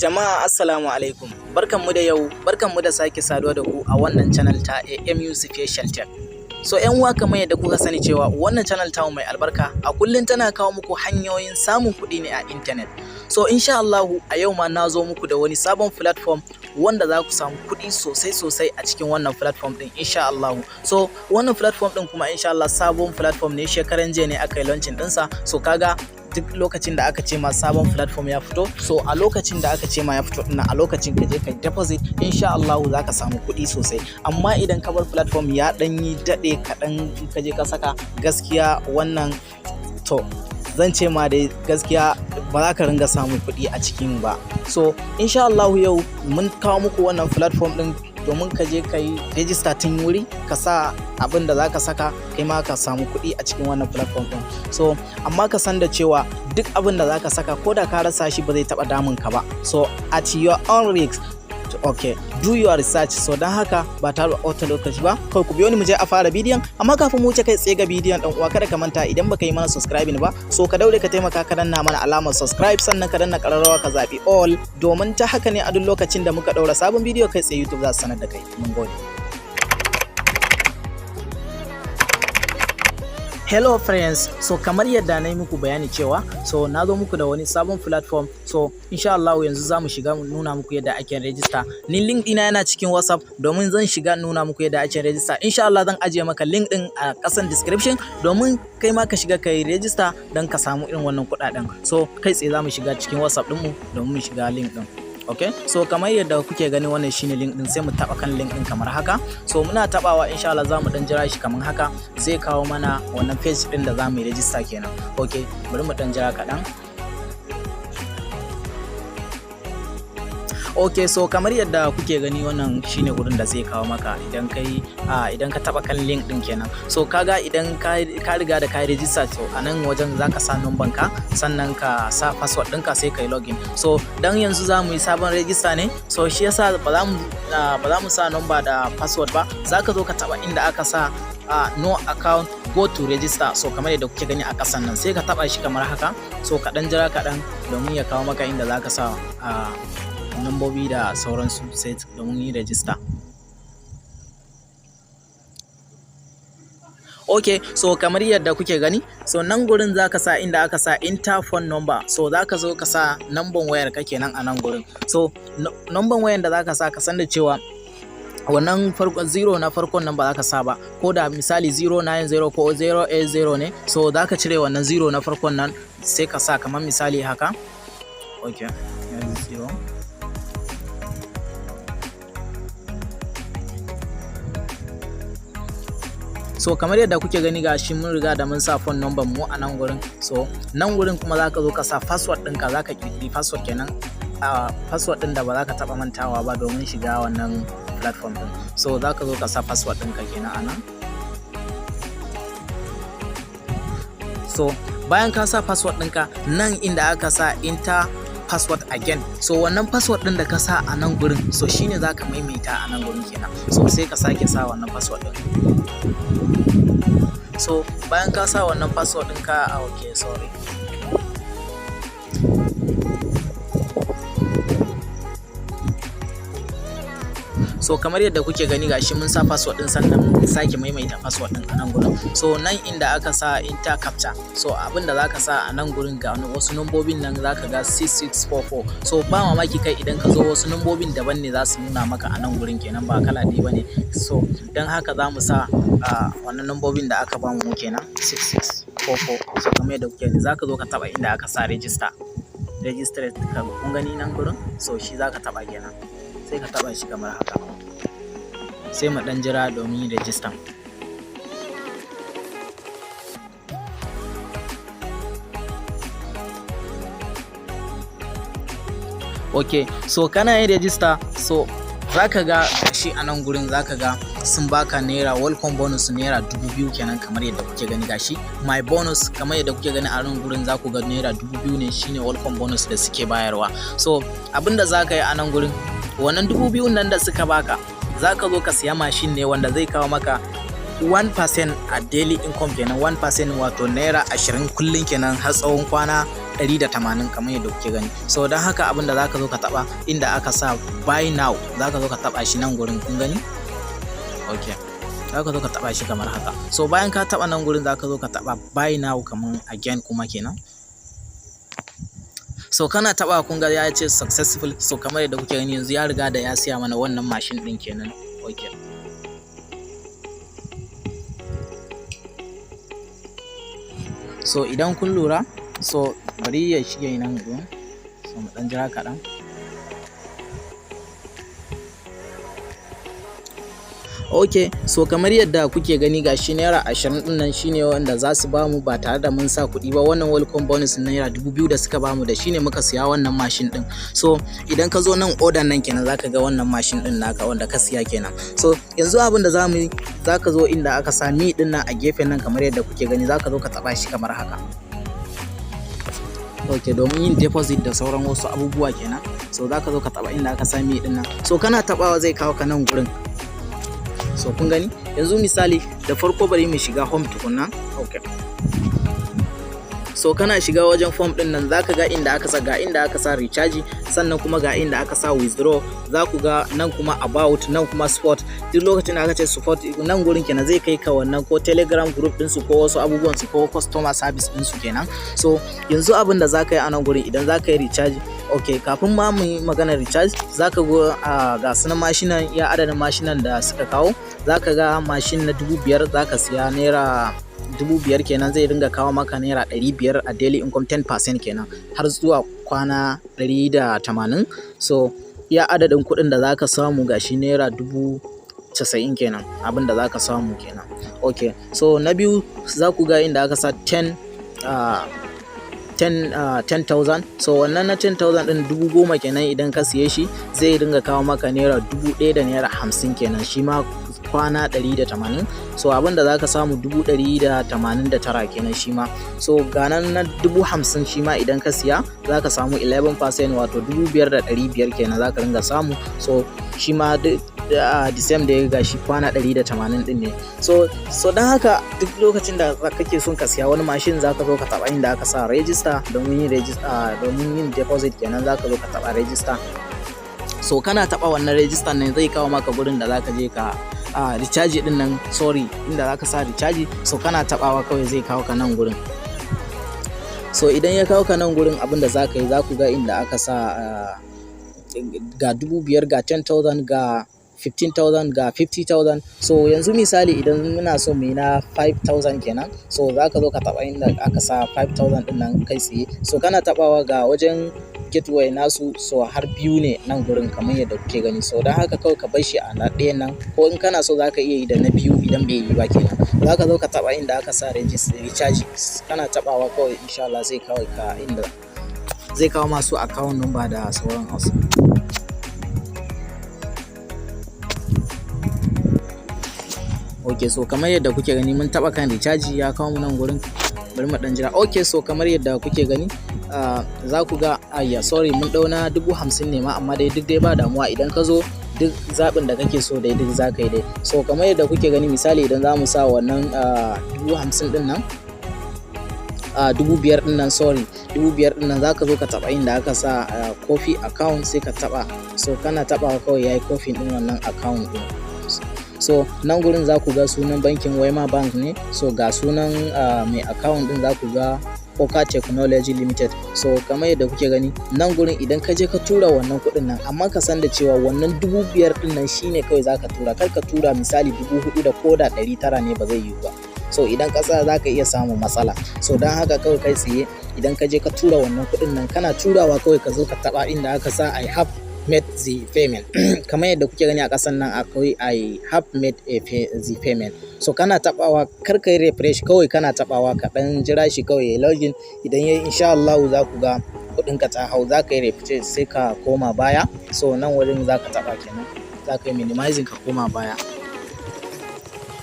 Jama'a, assalamu alaikum. Barkanmu da yau, barkanmu da sake saduwa da ku a wannan channel ta AMU Special Tech. So 'yan uwa, kamar yadda kuka sani cewa wannan channel ta mai albarka a kullum tana kawo muku hanyoyin samun kuɗi ne a intanet. So insha Allahu a yau ma na zo muku da wani sabon platform wanda za ku samu kuɗi sosai sosai a cikin wannan platform ɗin, insha Allahu. So wannan platform ɗin kuma, insha Allah, sabon platform ne, shekaran jiya ne aka yi launching ɗinsa. So kaga duk lokacin da aka ce ma sabon platform ya fito, so a lokacin da aka ce ma ya fito ɗin, a lokacin ka je ka deposit, insha Allahu za ka samu kuɗi sosai. Amma idan ka bar platform ya ɗan yi daɗe kaɗan ka je ka saka, gaskiya wannan, to zan ce ma dai gaskiya ba za ka ringa samun kuɗi a cikin ba. So insha Allahu yau mun kawo muku wannan platform ɗin domin ka je ka yi register tun wuri, ka sa abin da za ka saka, kai ma ka samu kuɗi a cikin wannan platform ɗin. So amma ka san da cewa duk abin da za ka saka, ko da ka rasa shi, ba zai taɓa damun ka ba. So at your own risk, okay, do your research. So don haka ba tare da ɓata lokaci ba, kawai ku biyo ni mu je a fara bidiyon. Amma kafin mu wuce kai tsaye ga bidiyon, dan uwa, kada ka manta, idan baka yi mana subscribing ba, so ka daure ka taimaka ka danna mana alamar subscribe, sannan ka danna ƙararrawa, ka zaɓi all, domin ta haka ne a duk lokacin da muka ɗaura sabon bidiyo, kai tsaye YouTube za su sanar da kai. Mun gode. Hello friends, so kamar yadda na yi muku bayani cewa so na zo muku da wani sabon platform. So insha Allah yanzu za mu shiga mu nuna muku yadda ake register. Ni link ɗina yana cikin WhatsApp domin zan shiga nuna muku yadda ake register. Insha Allah zan ajiye maka link ɗin a ƙasan description domin kai ma ka shiga ka yi register don ka samu irin wannan kuɗaɗen. So kai tsaye za mu shiga cikin WhatsApp ɗinmu domin mu shiga link ɗin. Ok, so kamar yadda kuke gani, wannan shine link din. Sai mu taba kan link din kamar haka. So muna tabawa, insha Allah za mu dan jira shi kamar haka, zai kawo mana wannan page din da za mu yi register kenan. Ok, bari mu dan jira kaɗan. Ok, so kamar yadda kuke gani, wannan shine gurin da zai kawo maka idan kai idan ka taba kan link din kenan. So kaga idan ka riga da ka register, to a nan wajen zaka sa number ka, sannan ka sa password ɗinka, sai kai login. So dan yanzu za mu yi sabon register ne, so shi yasa ba za mu sa number da password ba. Zaka zo ka taba inda aka sa "No account, go to register". So kamar yadda kuke gani a ƙasan nan, sai ka taba shi kamar haka. So ka dan jira kaɗan domin ya kawo maka inda zaka sa nambobi da sauransu, sai domin yi register. Ok, so kamar yadda kuke gani, so nan gurin zaka sa inda aka sa "Enter phone number". So zaka zo ka sa number wayar ka kenan a nan gurin. So number wayar da zaka sa, ka san da cewa wannan farkon zero na farkon nan ba za ka sa ba. Ko da misali 090 ko 080 ne, so za ka cire wannan zero na farkon nan, sai ka sa kamar misali haka. Ok, zero. So kamar yadda kuke gani, ga shi mun riga da mun sa phone number mu a nan gurin. So nan gurin kuma za ka zo ka sa password ɗinka, za ka ƙirƙiri password kenan, a password ɗin da ba za ka taɓa mantawa ba domin shiga wannan platform ɗin. So za ka zo ka sa password ɗinka kenan a nan. So bayan ka sa password ɗinka, nan inda aka sa "Enter password again", so wannan password ɗin da ka sa a nan gurin, so shine za ka maimaita a nan gurin kenan. So sai ka sake sa wannan password ɗin. So bayan ka sa wannan password ɗinka, okay, sorry. So kamar yadda kuke gani, gashi mun sa password din, sannan mun sake maimaita password din a nan gurin. So nan inda aka sa "Enter captcha", so abin da zaka sa a nan gurin, ga wasu nambobin nan, zaka ga 6644. So ba mamaki kai idan ka zo, wasu nambobin daban ne za su nuna maka a nan gurin kenan, ba kala ɗaya bane. So don haka za mu sa wannan nambobin da aka bamu mu kenan, 6644. So kamar yadda kuke gani, zaka zo ka taba inda aka sa "Register". Register, kun gani nan gurin? So shi zaka taba kenan, sai ka taba shi kamar haka, sai mu dan jira domin yin register. Ok, so kana yin register, so zaka ga shi a nan gurin, zaka ga sun baka naira welcome bonus ₦2,000 kenan, kamar yadda kuke gani. Gashi "My bonus", kamar yadda kuke gani a nan gurin, za ku ga ₦2,000 ne, shine welcome bonus da suke bayarwa. So abinda zaka yi a nan gurin, wannan 2,000 nan da suka baka, zaka zo ka siya mashin ne wanda zai kawo maka 1% a daily income kenan. 1% wato ₦20 kullum kenan har tsawon kwana 180, kamar yadda kuke gani. So don haka abin da zaka zo ka taba, inda aka sa "buy now", zaka zo ka taba shi nan gurin, kun gani? Okay, zaka zo ka taba shi kamar haka. So bayan ka taba nan gurin, zaka zo ka taba "buy now" kamar again kuma kenan. So kana taba, kun ga ya ce "successful". So kamar yadda kuke gani, yanzu ya riga da ya siya mana wannan mashin din kenan. Okay. So idan kun lura, so bari ya shige nan gurin. So mu dan jira kaɗan. Ok, so kamar yadda kuke gani, gashi ₦20 din nan shine wanda za su bamu ba tare da mun sa kuɗi ba. Wannan welcome bonus ₦2,000 da suka bamu, da shine muka siya wannan mashin din. So idan ka zo nan order nan kenan, zaka ga wannan mashin din naka wanda ka siya kenan. So yanzu abin da zamu yi, zaka zo inda aka sa "me" din nan a gefen nan, kamar yadda kuke gani, zaka zo ka taba shi kamar haka. Ok, domin yin deposit da sauran wasu abubuwa kenan. So zaka zo ka taba inda aka sa "me" din nan. So kana tabawa, zai kawo ka nan gurin. So kun gani, yanzu misali da farko bari mu shiga home tukunna. Okay, so kana shiga wajen form din nan, zaka ga inda aka sa, ga inda aka sa "recharge", sannan kuma ga inda aka sa "withdraw". Za ku ga nan kuma "about", nan kuma "support". Duk lokacin da aka ce "support" nan gurin kenan, zai kai ka wannan ko Telegram group din su, ko wasu abubuwan su, ko customer service din su kenan. So yanzu abin da zaka yi a nan gurin, idan zaka yi recharge, ok, kafin ma mu yi magana recharge, zaka ga ga sunan mashinan, ya adadin mashinan da suka kawo. Zaka ga mashin na 5,000, zaka siya ₦5,000 kenan, zai dinga kawo maka ₦500 a daily income, 10% kenan har zuwa kwana 180. So iya adadin kuɗin da zaka samu gashi ₦90,000 kenan, abin da zaka samu kenan. Ok, so na biyu, za ku ga inda aka sa 10 10,000. So wannan na 10,000 din, 10,000 kenan, idan ka siye shi zai dinga kawo maka ₦1,050 kenan, shi ma kwana 180. So abin da zaka samu 189,000 kenan shi ma. So ga nan na 50,000, shi ma idan ka siya zaka samu 11%, wato 5,500 kenan zaka ringa samu. So shi ma the same da ya gashi kwana 180 din ne. So don haka duk lokacin da kake son ka siya wani mashin, zaka zo ka taba inda aka sa "register" domin yin register, domin yin deposit kenan. Zaka zo ka taba "register". So kana taba wannan register nan, zai kawo maka gurin da zaka je ka a recharge din nan, sorry, inda zaka sa "recharge". So kana tabawa kawai, zai kawo ka nan gurin. So idan ya kawo ka nan gurin, abin da zaka yi, za ku ga inda aka sa ga 5,000, ga 10,000, ga 15,000, ga 50,000. So yanzu misali idan muna so mu yi na 5,000 kenan, so za ka zo ka taɓa inda aka sa 5,000 ɗin nan kai tsaye. So kana taɓawa, ga wajen gateway nasu, so har biyu ne nan gurin, kamar yadda kuke gani. So don haka kawai ka bar shi a na ɗayan nan, ko in kana so za ka iya yi da na biyu idan bai yi ba kenan. Za ka zo ka taɓa inda aka sa "recharge". Kana taɓawa kawai, insha Allah zai kawo ka inda zai kawo masu account number da sauran wasu. Ok, so kamar yadda kuke gani, mun taɓa kan "recharge", ya kawo mu nan gurin. Bari mu ɗan jira. Ok, so kamar yadda kuke gani, za ku ga, ayya, sorry, mun ɗauna 50,000 ne ma, amma dai duk dai ba damuwa. Idan ka zo, duk zaɓin da kake so dai duk za ka yi dai. So kamar yadda kuke gani, misali idan za mu sa wannan 50,000 ɗin nan, 5,000 ɗin nan, sorry, 5,000 ɗin nan, za ka zo ka taɓa inda aka sa "copy account", sai ka taɓa. So kana taɓawa kawai, yayi copy ɗin wannan account ɗin. So nan gurin za ku ga sunan bankin, Wema Bank ne. So ga sunan mai account ɗin, za ku ga Oka Technology Limited. So kamar yadda kuke gani nan gurin, idan ka je ka tura wannan kuɗin nan, amma ka san da cewa wannan 5,000 ɗin nan shine kawai za ka tura. Kar ka tura misali 4,000 da koda 900 ne, ba zai yiwu ba. So idan ka tsaya, za ka iya samun matsala. So don haka kawai kai tsaye idan ka je ka tura wannan kuɗin nan, kana turawa kawai ka zo ka taɓa inda aka sa "I have made the payment". Kamar yadda kuke gani a ƙasan nan akwai "I have made the payment". So kana taɓawa, kar ka yi refresh, kawai kana taɓawa ka ɗan jira shi kawai ya login. Idan yayi, insha Allahu za ku ga kuɗinka ta hau. Za ka yi refresh, sai ka koma baya. So nan wurin za ka taɓa kenan, za ka yi minimizing ka koma baya.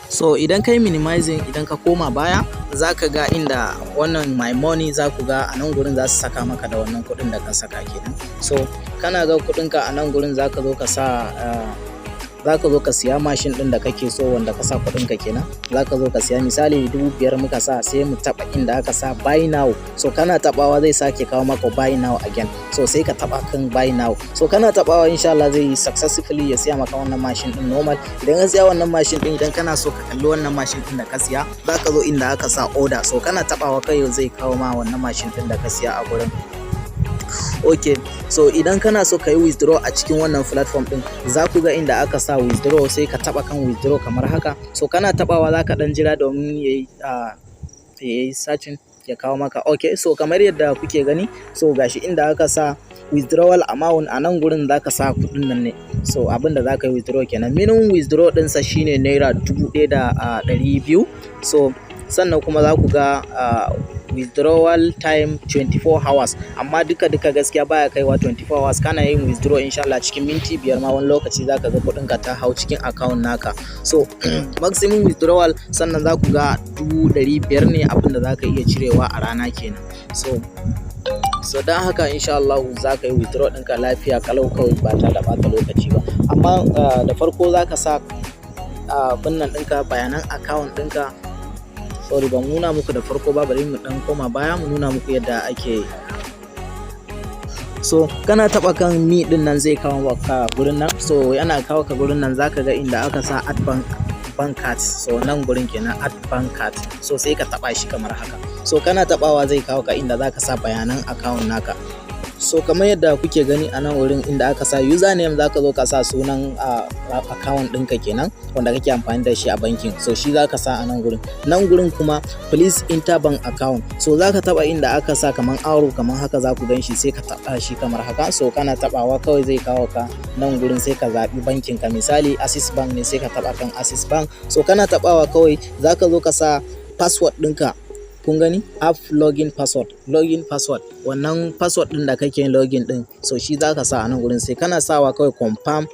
So idan ka yi minimizing, idan ka koma baya, za ka ga inda wannan "my money". Za ku ga a nan gurin za su saka maka da wannan kuɗin da ka saka kenan. So kana ga kuɗinka a nan gurin, za ka zo ka sa, Za ka zo ka siya mashin ɗin da kake so, wanda ka sa kuɗin ka kenan. Za ka zo ka siya, misali 5,000 muka sa, sai mu taɓa inda aka sa "buy now". So kana taɓawa zai sake kawo maka "buy now" again. So sai ka taɓa kan "buy now". So kana taɓawa, insha Allah zai yi successfully ya siya maka wannan mashin ɗin normal. Idan ka siya wannan mashin ɗin, idan kana so ka kalli wannan mashin ɗin da ka siya, za ka zo inda aka sa "order". So kana taɓawa kai zai kawo ma wannan mashin ɗin da ka siya a gurin. Ok, so idan kana so ka yi withdraw a cikin wannan platform din, za ku ga inda aka sa "withdraw", sai ka taba kan "withdraw" kamar haka. So kana tabawa za ka dan jira domin yayi searching ya kawo maka. Ok, so kamar yadda kuke gani, so gashi inda aka sa "withdrawal amount". A nan gurin za ka sa kuɗin nan ne, so abin da za ka yi withdraw kenan. Minimum withdraw ɗinsa shine ₦1,200. So sannan kuma za ku ga withdrawal time 24 hours, amma duka duka gaskiya baya kaiwa 24 hours. Kana yin withdraw, insha Allah cikin minti 5 ma wani lokaci zaka ga kuɗin ka ta hau cikin account naka. So maximum withdrawal sannan za ku ga 500,000 ne abin da zaka iya cirewa a rana kenan. So don haka insha Allah za ka yi withdraw ɗinka lafiya kalau kawai ba tare da ɓata lokaci ba. Amma da farko za ka sa abin nan ɗinka, bayanan account ɗinka. Sorry, ban nuna muku da farko ba, bari mu dan koma baya mu nuna muku yadda ake. So kana taba kan "me" din nan, zai kawo maka gurin nan. So yana kawo ka gurin nan, zaka ga inda aka sa "add bank card". So nan gurin kenan, "add bank card". So sai ka taba shi kamar haka. So kana tabawa zai kawo ka inda zaka sa bayanan account naka. So kamar yadda kuke gani a nan wurin, inda aka sa "username", zaka zo ka sa sunan account ɗinka kenan wanda kake amfani da shi a bankin. So shi zaka sa a nan gurin. Nan gurin kuma "please enter bank account". So zaka taba inda aka sa kaman arrow kaman haka, za ku gan shi, sai ka taba shi kamar haka. So kana tabawa kawai zai kawo ka nan gurin, sai ka zaɓi bankin ka. Misali Access Bank ne, sai ka taba kan Access Bank. So kana tabawa kawai zaka zo ka sa password ɗinka. Kun gani, app login password, login password, wannan password din da kake yin login din, so shi zaka sa a nan gurin. Sai kana sawa kawai "confirm",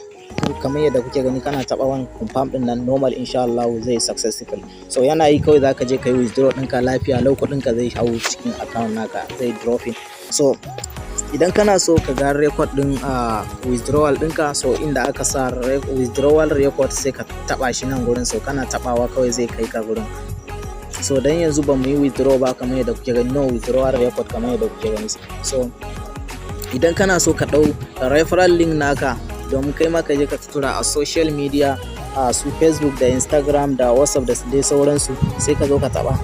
kamar yadda kuke gani, kana taɓa wani "confirm" din nan normal, insha Allah zai successful. So yana yi kawai zaka je ka yi withdraw ɗinka lafiya lau, kuɗinka zai hau cikin account naka, zai dropping. So idan kana so ka ga record din withdrawal ɗinka, so inda aka sa "withdrawal record", sai ka taɓa shi nan gurin. So kana taɓawa kawai zai kai ka gurin. So dan yanzu ba mu yi withdraw ba, kamar yadda kuke gani, "no withdrawal record", kamar yadda kuke gani. So idan kana so ka ɗau referral link naka domin kai ma ka je ka tura a social media, a su Facebook da Instagram da WhatsApp da dai sauransu, sai ka zo ka taɓa.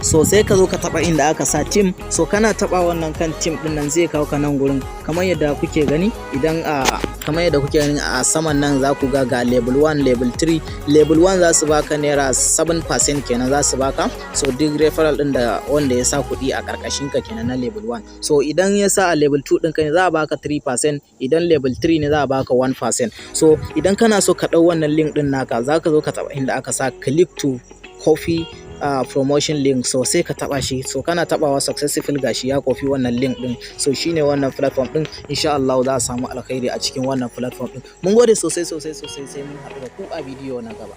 So sai ka zo ka taba inda aka sa "team". So kana taba wannan kan "team" din nan, zai kawo ka nan gurin kamar yadda kuke gani. Idan a kamar yadda kuke gani a saman nan, za ku ga ga level 1, level 3. Level 1 za su baka naira 7% kenan za su baka. So duk referral din da wanda ya sa kuɗi a karkashin ka kenan na level 1. So idan ya sa a level 2 ɗinka ne, za a baka 3%. Idan level 3 ne, za a baka 1%. So idan kana so ka ɗau wannan link din naka, za ka zo ka taba inda aka sa "click to copy promotion link". So sai ka taba shi. So kana tabawa, successful, gashi ya copy wannan link din. So shine wannan platform din. Insha Allah za a samu alkhairi a cikin wannan platform din. Mun gode sosai sosai sosai, sai mun haɗu da ku a bidiyo na gaba.